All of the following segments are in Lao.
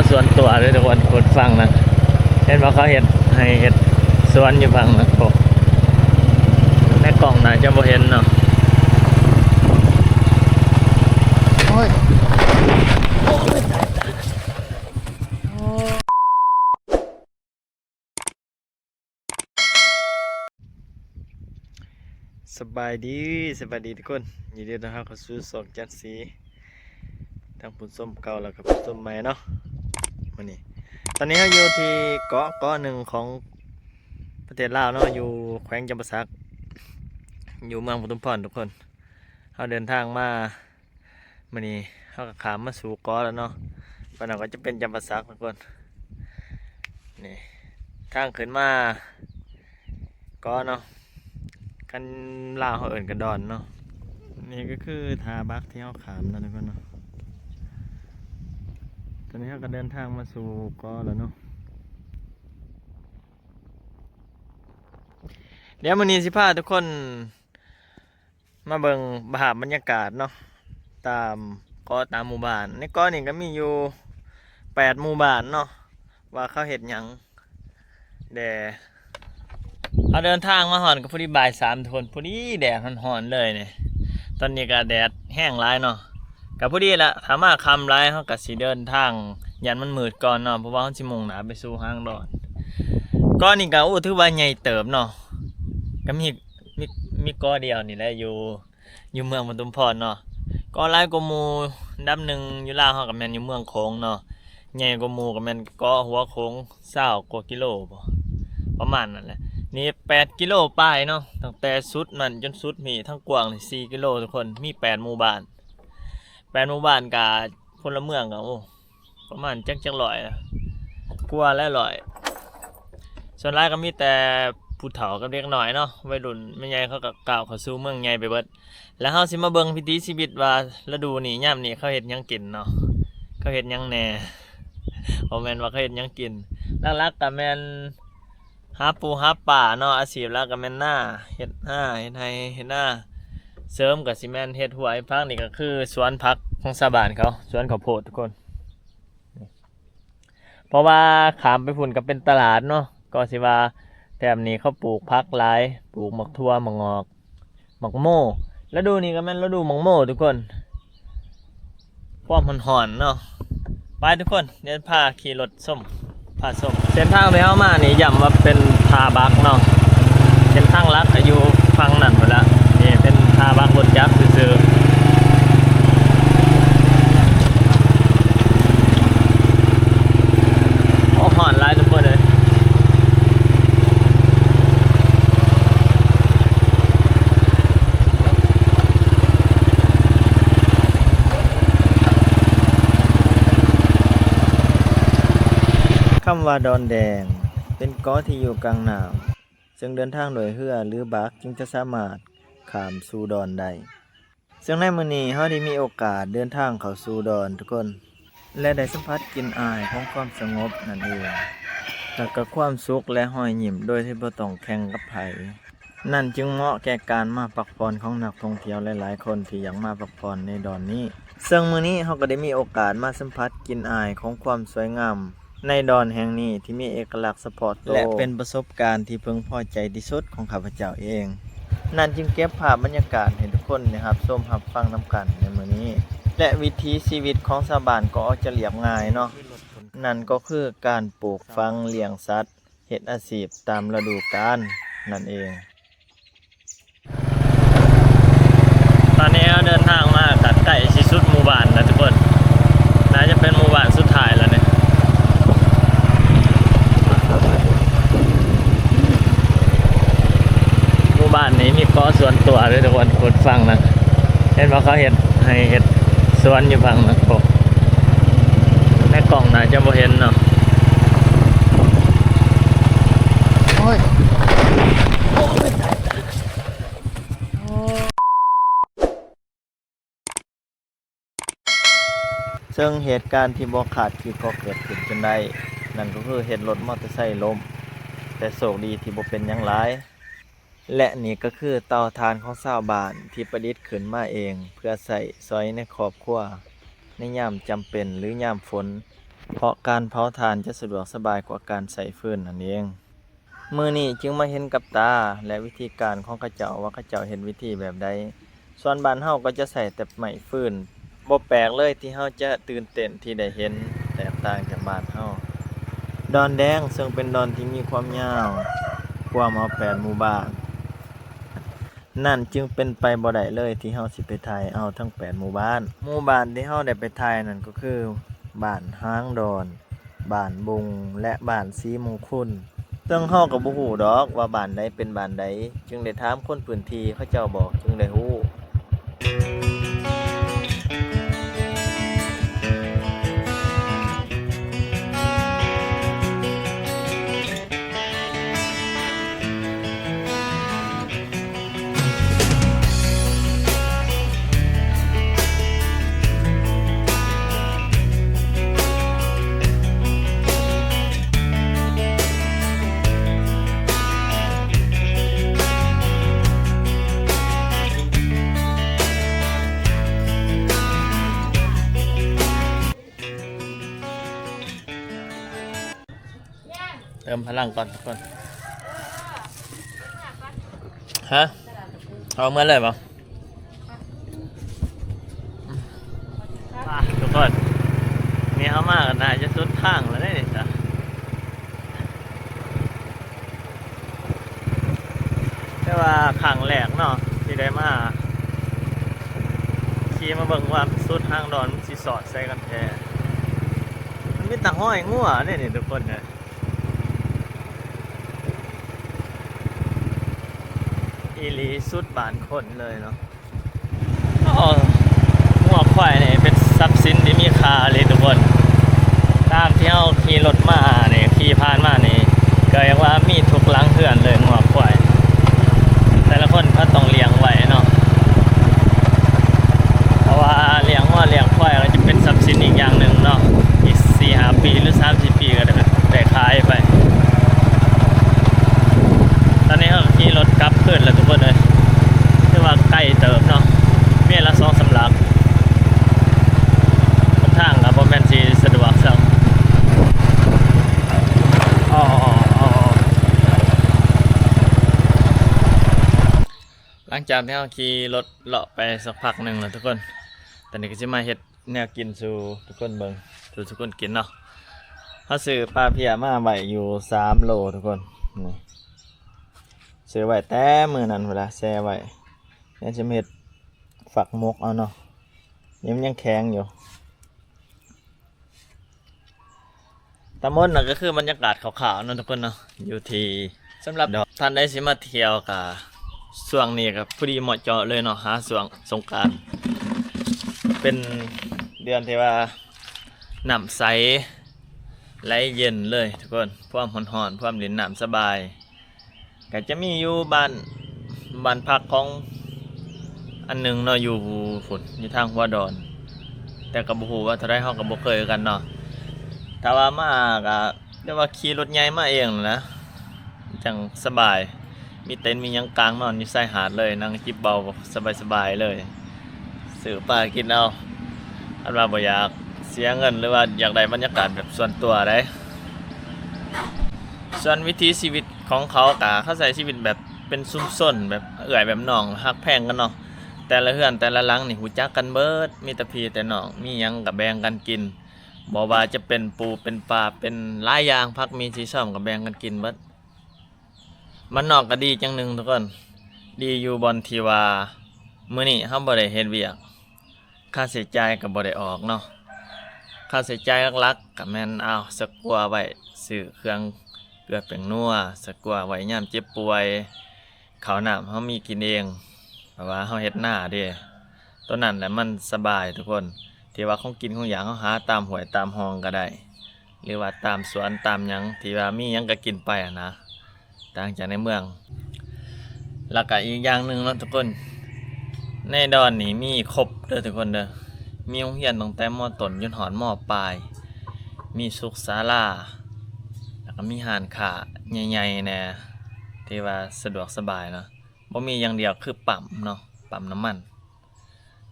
ສ່ວນຕົວເດີທຸກຄົນ ຄົນຝັ່ງນັ້ນ ເຫັນບໍ່ ເຂົາເຮັດໄຮ່ເຮັດສວນຢູ່ຝັ່ງນັ້ນ. ໂອ້ ໃນກ້ອງໜ້າຈະບໍ່ເຫັນເນາະ. ໂອ້ຍ ໂອ້ຍ ໂອ້ຍ. ສະບາຍດີ ສະບາຍດີທຸກຄົນ ຍິນດີຕ້ອນຮັບເຂົ້າສູ່ຊ່ອງຈັນສີ ທັງຜູ້ຊົມເກົ່າ ແລ້ວກໍຜູ້ຊົມໃໝ່ເນາະ. ມື້ນີ້ ຕອນນີ້ເຮົາຢູ່ທີ່ເກາະ ເກາະໜຶ່ງຂອງປະເທດລາວເນາະ ຢູ່ແຂວງຈຳປາສັກ ຢູ່ເມືອງປະທຸມພອນທຸກຄົນ. ເຮົາເດີນທາງມາ ມື້ນີ້ເຮົາກໍຂ້າມມາສູ່ເກາະແລ້ວເນາະ. ຝັ່ງນັ້ນກໍຈະເປັນຈຳປາສັກທຸກຄົນ. ນີ້ທາງຂຶ້ນມາເກາະເນາະ ຄັນລາວເຮົາເອີ້ນກະດອນເນາະ. ນີ້ກໍຄືທ່າບັກທີ່ເຮົາຂ້າມເນາະທຸກຄົນເນາະ. ຕອນນີ້ເຮົາກໍເດີນທາງມາສູ່ເກາະແລ້ວເນາະ. ດຽວມື້ນີ້ຊິພາທຸກຄົນ ມາເບິ່ງພາບບັນຍາກາດເນາະ ຕາມເກາະຕາມໝູ່ບ້ານ. ໃນເກາະນີ້ກໍມີຢູ່ແປດໝູ່ບ້ານເນາະ ວ່າເຂົາເຮັດຫຍັງແດ່. ເຮົາເດີນທາງມາຮອດກໍພໍດີບ່າຍສາມທຸກຄົນ ພໍດີແດດຮ້ອນໆເລີຍນີ້. ຕອນນີ້ກໍແດດແຮງຫຼາຍເນາະ ກໍພໍດີລະ ຖ້າມາຄ່ຳຫຼາຍເຮົາກໍຊິເດີນທາງຢ້ານມັນມືດກ່ອນເນາະ ເພາະວ່າເຮົາຊິມຸ່ງໜ້າໄປສູ່ຫາງດອນ. ເກາະນີ້ກໍ ໂອ້ ຖືວ່າໃຫຍ່ເຕີບເນາະ ກໍມີ ມີ ມີເກາະດຽວນີ້ແຫຼະ ຢູ່ ຢູ່ເມືອງປະທຸມພອນເນາະ. ເກາະຫຼາຍກວ່າໝູ່ອັນດັບໜຶ່ງຢູ່ລາວເຮົາກໍແມ່ນຢູ່ເມືອງໂຂງເນາະ ໃຫຍ່ກວ່າໝູ່ກໍແມ່ນເກາະຫົວໂຂງ ຊາວກວ່າກິໂລບໍ ປະມານນັ້ນແຫຼະ. ນີ້ແປດກິໂລປາຍເນາະ ຕັ້ງແຕ່ສຸດນັ້ນຈົນສຸດນີ້ ທັງກວ້າງນີ້ສີ່ກິໂລທຸກຄົນ ມີແປດໝູ່ບ້ານ ແປດໝູ່ບ້ານກະ ພົນລະເມືອງກໍ ໂອ້ ປະມານຈັກ ຈັກຮ້ອຍລະ ກວ່າແລ້ວຮ້ອຍ. ສ່ວນຫຼາຍກໍມີແຕ່ຜູ້ເຖົ້າກັບເດັກນ້ອຍເນາະ ໄວລຸ້ນແມ່ໃຫຍ່ເຂົາກໍກ້າວເຂົ້າສູ່ເມືອງໃຫຍ່ໄປເບິດ. ແລ້ວເຮົາຊິມາເບິ່ງວິຖີຊີວິດວ່າລະດູນີ້ ຍາມນີ້ເຂົາເຮັດຫຍັງກິນເນາະ ເຂົາເຮັດຫຍັງແດ່ ບໍ່ແມ່ນວ່າເຂົາເຮັດຫຍັງກິນ ຫຼັກໆກໍແມ່ນ ຫາປູຫາປາເນາະ ອາຊີບຫຼັກກໍແມ່ນນາ ເຮັດນາ ເຮັດໄຮ່ເຮັດນາ ເສີມກໍຊິແມ່ນເຮັດຮົ້ວເຮັດຜັກ. ນີ້ກໍຄືສວນຜັກຂອງຊາວບ້ານເຂົາ ສວນເຂົ້າໂພດທຸກຄົນ ເພາະວ່າຂ້າມໄປພຸ້ນກໍເປັນຕະຫຼາດເນາະ ກໍຊິວ່າແຖບນີ້ເຂົາປູກຜັກຫຼາຍ ປູກໝາກຖົ່ວ ໝາກງອກ ໝາກໂມ. ລະດູນີ້ກໍແມ່ນລະດູໝາກໂມທຸກຄົນ ຄວາມຮ້ອນໆເນາະ. ໄປທຸກຄົນ ດຽວພາຂີ່ລົດຊົມ ພາຊົມ. ເສັ້ນທາງທີ່ເຮົາມານີ້ ຢ້ຳວ່າເປັນທ່າບັກເນາະ ເສັ້ນທາງຫຼັກກໍຢູ່ຝັ່ງນັ້ນພຸ້ນລະ. ນີ້ເປັນທ່າບັກລົດຈັກຊື່ໆ. ໂອ້ ຮ້ອນຫຼາຍທຸກຄົນເອີຍ. ຄຳວ່າດອນແດງ ເປັນເກາະທີ່ຢູ່ກາງນ້ຳ ເຊິ່ງເດີນທາງດ້ວຍເຮືອ ຫຼື ບັກ ຈຶ່ງຈະສາມາດຂ້າມສູ່ດອນໄດ້. ເຊິ່ງໃນມື້ນີ້ເຮົາໄດ້ມີໂອກາດເດີນທາງເຂົ້າສູ່ດອນທຸກຄົນ ແລະ ໄດ້ສຳຜັດກິ່ນອາຍຂອງຄວາມສະຫງົບນັ້ນເອງ ແລະ ກໍຄວາມສຸກ ແລະ ຮອຍຍິ້ມໂດຍທີ່ບໍ່ຕ້ອງແຂ່ງກັບໃຜ. ນັ້ນຈຶ່ງເໝາະແກ່ການມາພັກຜ່ອນຂອງນັກທ່ອງທ່ຽວຫຼາຍໆຄົນທີ່ຢາກມາພັກຜ່ອນໃນດອນນີ້. ເຊິ່ງມື້ນີ້ເຮົາກໍໄດ້ມີໂອກາດມາສຳຜັດກິ່ນອາຍຂອງຄວາມສວຍງາມໃນດອນແຫ່ງນີ້ ທີ່ມີເອກະລັກສະເພາະໂຕ ແລະ ເປັນປະສົບການທີ່ເພິ່ງພໍໃຈທີ່ສຸດຂອງຂ້າພະເຈົ້າເອງ. ນັ້ນຈຶ່ງເກັບພາບບັນຍາກາດໃຫ້ທຸກຄົນໄດ້ຮັບຊົມຮັບຟັງນຳກັນໃນມື້ນີ້ ແລະ ວິຖີຊີວິດຂອງຊາວບ້ານກໍອອກຈະລຽບງ່າຍເນາະ. ນັ້ນກໍຄືການປູກຝັງ, ລ້ຽງສັດ, ເຮັດອາຊີບຕາມລະດູການນັ້ນເອງ. ຕອນນີ້ເຮົາເດີນທາງມາກໍໃກ້ຊິສຸດໝູ່ບ້ານແລ້ວທຸກຄົນ ໜ້າຈະເປັນໝູ່ບ້ານສຸດທ້າຍແລ້ວນີ້. ໝູ່ບ້ານນີ້ມີເກາະສ່ວນຕົວເດີທຸກຄົນ ຄົນຝັ່ງນັ້ນ ເຫັນບໍ່ ເຂົາເຮັດໄຮ່ເຮັດສວນຢູ່ຝັ່ງນັ້ນ. ໂອ້ ໃນກ້ອງໜ້າຈະບໍ່ເຫັນເນາະ. ໂອ້ຍ ໂອ້ຍ ໂອ້ຍ. ເຊິ່ງເຫດການທີ່ບໍ່ຄາດຄິດກໍເກີດຂຶ້ນຈົນໄດ້ ນັ້ນກໍຄືເຮັດລົດມໍເຕີໄຊລົ້ມ, ແຕ່ໂຊກດີທີ່ບໍ່ເປັນຫຍັງຫຼາຍ. ແລະ ນີ້ກໍຄືເຕົາຖ່ານຂອງຊາວບ້ານທີ່ປະດິດຂຶ້ນມາເອງ ເພື່ອໃຊ້ສອຍໃນຄອບຄົວໃນຍາມຈຳເປັນ ຫຼື ຍາມຝົນ. ເພາະການເຜົາຖ່ານຈະສະດວກສະບາຍກວ່າການໃຊ້ຟືນນັ້ນເອງ. ມື້ນີ້ຈຶ່ງມາເຫັນກັບຕາ ແລະ ວິທີການຂອງເຂົາເຈົ້າວ່າເຂົາເຈົ້າເຮັດວິທີແບບໃດ. ສ່ວນບ້ານເຮົາກໍຈະໃຊ້ແຕ່ໄມ້ຟືນ. ບໍ່ແປກເລີຍທີ່ເຮົາຈະຕື່ນເຕັ້ນທີ່ໄດ້ເຫັນແຕກຕ່າງຈາກບ້ານເຮົາ. ດອນແດງເຊິ່ງເປັນດອນທີ່ມີຄວາມຍາວກວ່າເໝົາະແປດໝູ່ບ້ານ. ນັ້ນຈຶ່ງເປັນໄປບໍ່ໄດ້ເລີຍທີ່ເຮົາຊິໄປຖ່າຍເອົາທັງແປດໝູ່ບ້ານ. ໝູ່ບ້ານທີ່ເຮົາໄດ້ໄປຖ່າຍນັ້ນກໍຄືບ້ານຫາງດອນ, ບ້ານບົງ ແລະ ບ້ານສີມຸງຄຸນ. ເຊິ່ງເຮົາກໍບໍ່ຮູ້ດອກວ່າບ້ານໃດເປັນບ້ານໃດ, ຈຶ່ງໄດ້ຖາມຄົນພື້ນທີ່ ເຂົາເຈົ້າບອກຈຶ່ງໄດ້ຮູ້. ເຕີມພະລັງກ່ອນທຸກຄົນ. ຮະ? ເອົາເມືອເລີຍບໍ່? ອ່ະ ທຸກຄົນ ນີ້ເຮົາມາກັນໜ້າຈະສຸດທາງແລ້ວເດ້ນີ້ ແຕ່ວ່າຄັ້ງແລກເນາະ ທີ່ໄດ້ມາ ຂີ່ມາເບິ່ງວ່າສຸດຫາງດອນມັນຊິສອດໃສ່ກັນແທ້. ມັນມີແຕ່ຮອຍງົວເດ້ນີ້ທຸກຄົນເອີຍ. ອີ່ຫຼີ ສຸດບ້ານຄົນເລີຍເນາະ. ອໍ ງົວຄວາຍນີ້ເປັນຊັບສິນທີ່ມີຄ່າອີ່ຫຼີທຸກຄົນ. ຕາມທີ່ເຮົາຂີ່ລົດມານີ້ ຂີ່ຜ່ານມານີ້ ກໍຮຽກວ່າມີທຸກຫຼັງເຮືອນເລີຍງົວຄວາຍ. ແຕ່ລະຄົນເຂົາຕ້ອງລ້ຽງໄວ້ເນາະ. ເພາະວ່າລ້ຽງງົວລ້ຽງຄວາຍກໍຈະເປັນຊັບສິນອີກຢ່າງໜຶ່ງເນາະ. ອີກສີ່ຫ້າປີ ຫຼື ສາມສີ່ປີ ກໍໄດ້ ໄດ້ຂາຍໄປ. ຕອນນີ້ເຮົາກໍຂີ່ລົດກັບຄືນແລ້ວທຸກຄົນເອີຍ. ຖືວ່າໄກເຕີບເນາະ ເມລະສອງສາມຫຼັກ. ຫົນທາງກໍບໍ່ແມ່ນຊິສະດວກຊ້ຳ. ອໍ ອໍ ອໍ ອໍ. ຫຼັງຈາກທີ່ເຮົາຂີ່ລົດເລາະໄປສັກພັກໜຶ່ງແລ້ວທຸກຄົນ, ຕອນນີ້ກໍຊິມາເຮັດແນວກິນສູ່ທຸກຄົນເບິ່ງ, ສູ່ທຸກຄົນກິນເນາະ. ເຮົາຊື້ປາເພຍມາໄວ້ຢູ່ສາມໂລທຸກຄົນ. ນີ້ ຊື້ໄວ້ແຕ່ມື້ນັ້ນພຸ້ນລະ ແຊ່ໄວ້. ດຽວຊິມາເຮັດຝັກໝົກເອົາເນາະ. ນີ້ມັນຍັງແຂງຢູ່. ທັງໝົດນັ້ນກໍຄືບັນຍາກາດຄ່າວໆເນາະທຸກຄົນເນາະ ຢູ່ທີ່ ສຳລັບທ່ານໃດຊິມາທ່ຽວກໍ ຊ່ວງນີ້ກໍພໍດີເໝາະເຈາະເລີຍເນາະ ຫາຊ່ວງສົງການ ເປັນເດືອນທີ່ວ່ານ້ຳໃສ ໄຫຼເຢັນເລີຍທຸກຄົນ, ພວມຮ້ອນໆ ພວມຫຼິ້ນນ້ຳສະບາຍ. ກໍຈະມີຢູ່ບ້ານ ບ້ານພັກຂອງອັນໜຶ່ງເນາະ ຢູ່ພຸ້ນ ຢູ່ທາງຫົວດອນ, ແຕ່ກໍບໍ່ຮູ້ວ່າເທົ່າໃດ ເຮົາກໍບໍ່ເຄີຍຄືກັນເນາະ. ຖ້າວ່າມາກໍ ແຕ່ວ່າຂີ່ລົດໃຫຍ່ມາເອງຫັ້ນນະ ຈັ່ງສະບາຍ, ມີເຕັນມີຫຍັງກາງນອນຢູ່ຊາຍຫາດເລີຍ, ນັ່ງຈິບເບົາສະບາຍໆເລີຍ. ຊື້ປາກິນເອົາ ຄັນວ່າບໍ່ຢາກເສຍເງິນ ຫຼືວ່າຢາກໄດ້ບັນຍາກາດແບບສ່ວນຕົວໃດ໋. ສ່ວນວິຖີຊີວິດຂອງເຂົາກະ ເຂົາໃຊ້ຊີວິດແບບເປັນຊຸມຊົນ ແບບເອື້ອຍແບບນ້ອງ ຮັກແພງກັນເນາະ. ແຕ່ລະເຮືອນແຕ່ລະຫຼັງນີ້ຮູ້ຈັກກັນເບິດ, ມີແຕ່ພີ່ແຕ່ນ້ອງ, ມີຫຍັງກະແບ່ງກັນກິນ. ບໍ່ວ່າຈະເປັນປູເປັນປາ ເປັນຫຼາຍຢ່າງ ຜັກມີສີຊອມກະແບ່ງກັນກິນເບິດ. ບ້ານນອກກະດີຈັ່ງໜຶ່ງທຸກຄົນ, ດີຢູ່ບ່ອນທີ່ວ່າມື້ນີ້ເຮົາບໍ່ໄດ້ເຮັດວຽກ. ຄ່າໃຊ້ຈ່າຍກໍບໍ່ໄດ້ອອກເນາະ. ຄ່າໃຊ້ຈ່າຍຫຼັກໆກໍແມ່ນ ເອົາສະກົວໄວ້ຊື້ເຄື່ອງເກືອແປ້ງນົວ, ສະກົວໄວ້ຍາມເຈັບປ່ວຍ, ເຂົ້ານ້ຳເຮົາມີກິນເອງ ເພາະວ່າເຮົາເຮັດນາເດ້. ໂຕນັ້ນແຫຼະມັນສະບາຍທຸກຄົນ, ທີ່ວ່າຂອງກິນຂອງຢາກເຮົາຫາຕາມຫ້ວຍຕາມຮ່ອງກໍໄດ້ ຫຼືວ່າຕາມສວນຕາມຫຍັງ ທີ່ວ່າມີຫຍັງກໍກິນໄປຫັ້ນນະ. ຕ່າງຈາກໃນເມືອງ. ແລ້ວກະອີກຢ່າງໜຶ່ງເນາະທຸກຄົນ, ໃນດອນນີ້ມີຄົບເດີທຸກຄົນເດີ, ມີໂຮງຮຽນຕັ້ງແຕ່ ມ.ຕົ້ນ ຈົນຮອດ ມ.ປາຍ, ມີສຸກສາລາ, ແລ້ວກະມີຮ້ານຄ້າໃຫຍ່ໆແດ່ ທີ່ວ່າສະດວກສະບາຍເນາະ. ບໍ່ມີຢ່າງດຽວຄືປ້ຳເນາະ, ປ້ຳນ້ຳມັນ.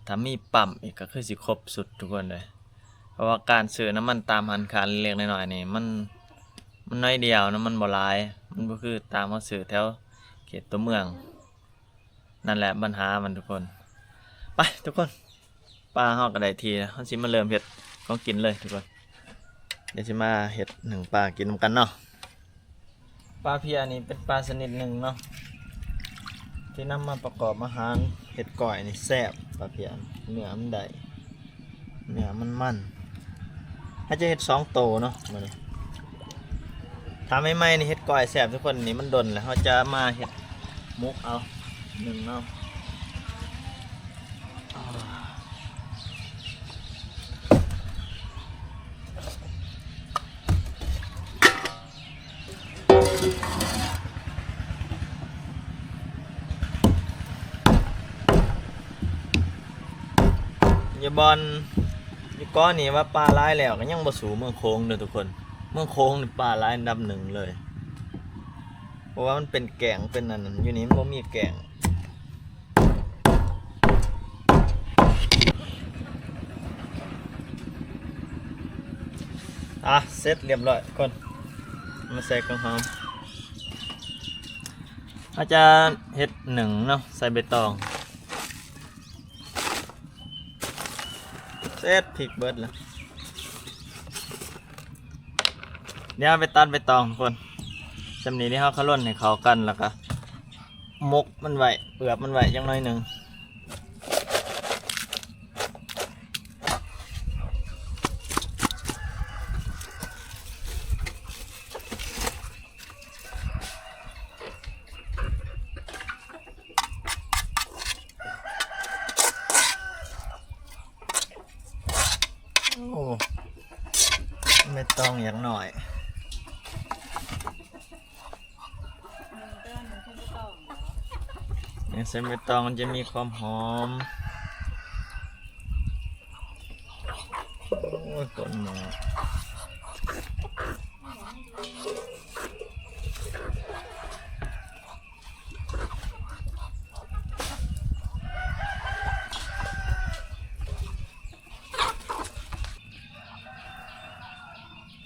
ຖ້າມີປ້ຳອີກກໍຄືຊິຄົບສຸດທຸກຄົນເລີຍ. ເພາະວ່າການຊື້ນ້ຳມັນຕາມຮ້ານຄ້າເລັກໆນ້ອຍໆນີ້ ມັນ ມັນໜ້ອຍດຽວເນາະ ມັນບໍ່ຫຼາຍ ມັນບໍ່ຄືຕາມເຮົາຊື້ແຖວເຂດຕົວເມືອງ. ນັ້ນແຫຼະບັນຫາມັນທຸກຄົນ. ໄປທຸກຄົນ ປາເຮົາກໍໄດ້ທີ່ແລ້ວ ເຮົາຊິມາເລີ່ມເຮັດຂອງກິນເລີຍທຸກຄົນ. ດຽວຊິມາເຮັດໜຶ້ງປາກິນນຳກັນເນາະ. ປາເພຍນີ້ເປັນປາຊະນິດໜຶ່ງເນາະ ທີ່ນຳມາປະກອບອາຫານ ເຮັດກ້ອຍນີ້ແຊບ. ປາເພຍເນື້ອມັນໄດ້ ເນື້ອມັນມັນ. ເຮົາຈະເຮັດສອງໂຕເນາະມື້ນີ້. ຖ້າໃໝ່ໆນີ້ເຮັດກ້ອຍແຊບທຸກຄົນ. ນີ້ມັນດົນແລ້ວ ເຮົາຈະມາເຮັດໝົກເອົາ ໜຶ້ງເອົາ. ຢູ່ບ່ອນ ຢູ່ເກາະນີ້ວ່າປາຫຼາຍແລ້ວ ກໍຍັງບໍ່ສູ້ເມືອງໂຂງເດີທຸກຄົນ. ເມືອງໂຂງນີ້ປາຫຼາຍອັນດັບໜຶ່ງເລີຍ ເພາະວ່າມັນເປັນແກ້ງ ເປັນອັນນັ້ນ ຢູ່ນີ້ມັນບໍ່ມີແກ້ງ. ອ່ະ ເສັດລຽບຮ້ອຍທຸກຄົນ. ມາໃສ່ກະຫອມ ເຮົາຈະເຮັດໜຶ້ງເນາະ ໃສ່ໃບຕອງ. ເສັດ ພິກເບິດລະ. ດຽວເຮົາໄປຕັດໃບຕອງທຸກຄົນ. ສ່ຳນີ້ທີ່ເຮົາຄະຫຼົ່ນໃຫ້ເຂົ້າກັນ ແລ້ວກະໝົກມັນໄວ້ ເອືອບມັນໄວ້ຈັກໜ້ອຍໜຶ່ງ. ໂອ້ ໃບຕອງຢ່າງໜ້ອຍ ໃສ່ໃບຕອງມັນຈະມີຄວາມຫອມ. ໂອ້ຍ ຄົນໝໍ. ໂ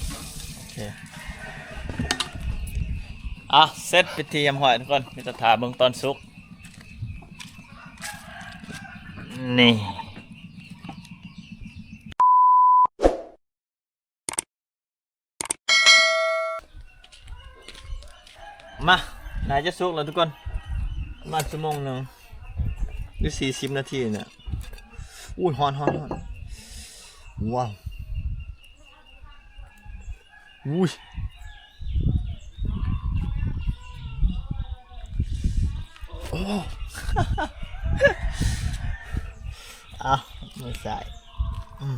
ອເຄ ອ່ະ ເສັດເປັນທີ່ຮຽບຮ້ອຍທຸກຄົນ ມີແຕ່ຖ້າເບິ່ງຕອນສຸກ. ນີ້ ມາ ໜ້າຈະສຸກແລ້ວທຸກຄົນ ປະມານຊົ່ວໂມງໜຶ່ງ ຫຼື ສີ່ສິບນາທີນີ້ແຫຼະ. ອຸ້ຍ ຮ້ອນໆໆ ວ້າວ ອຸ້ຍ ໂອ້ ເອົາ ມືຊ້າຍ ອືມ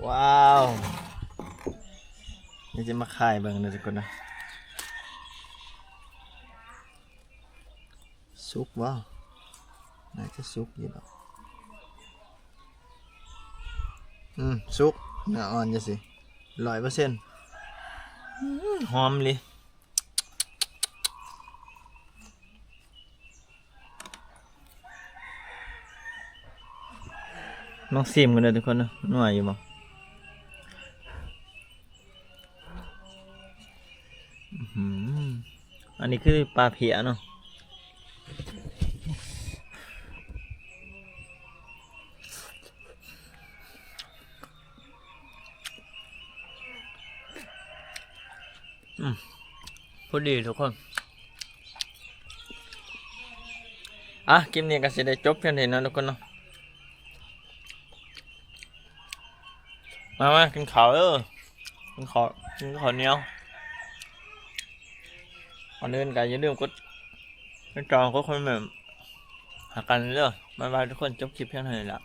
ວ້າວ ດຽວຈະມາຄາຍເບິ່ງເດີທຸກຄົນເດີ. ສຸກບໍ່? ໜ້າຈະສຸກຢູ່ດອກ. ອືມ ສຸກ ເນື້ອອ່ອນຈັ່ງຊີ້ ຮ້ອຍເປີເຊັນ. ອືມ ຫອມອີ່ຫຼີ. ລອງຊີມກັນເດີທຸກຄົນເດີ ນົວຢູ່ບໍ່? ອືຫື ອັນນີ້ຄືປາເພຍເນາະ. ອືມ ພໍດີທຸກຄົນ. ອ່ະ ຄລິບນີ້ກໍຊິໄດ້ຈົບພຽງເທົ່ານີ້ເນາະທຸກຄົນເນາະ. ມາ ມາກິນເຂົ້າເດີ ກິນເຂົ້າ ກິນເຂົ້າໜຽວ. ກ່ອນອື່ນກໍຢ່າລືມກົດຕິດຕາມ ກົດຄອມເມັນໃຫ້ກັນເດີ. ບາຍບາຍທຸກຄົນ ຈົບຄລິບພຽງເທົ່ານີ້ລະ.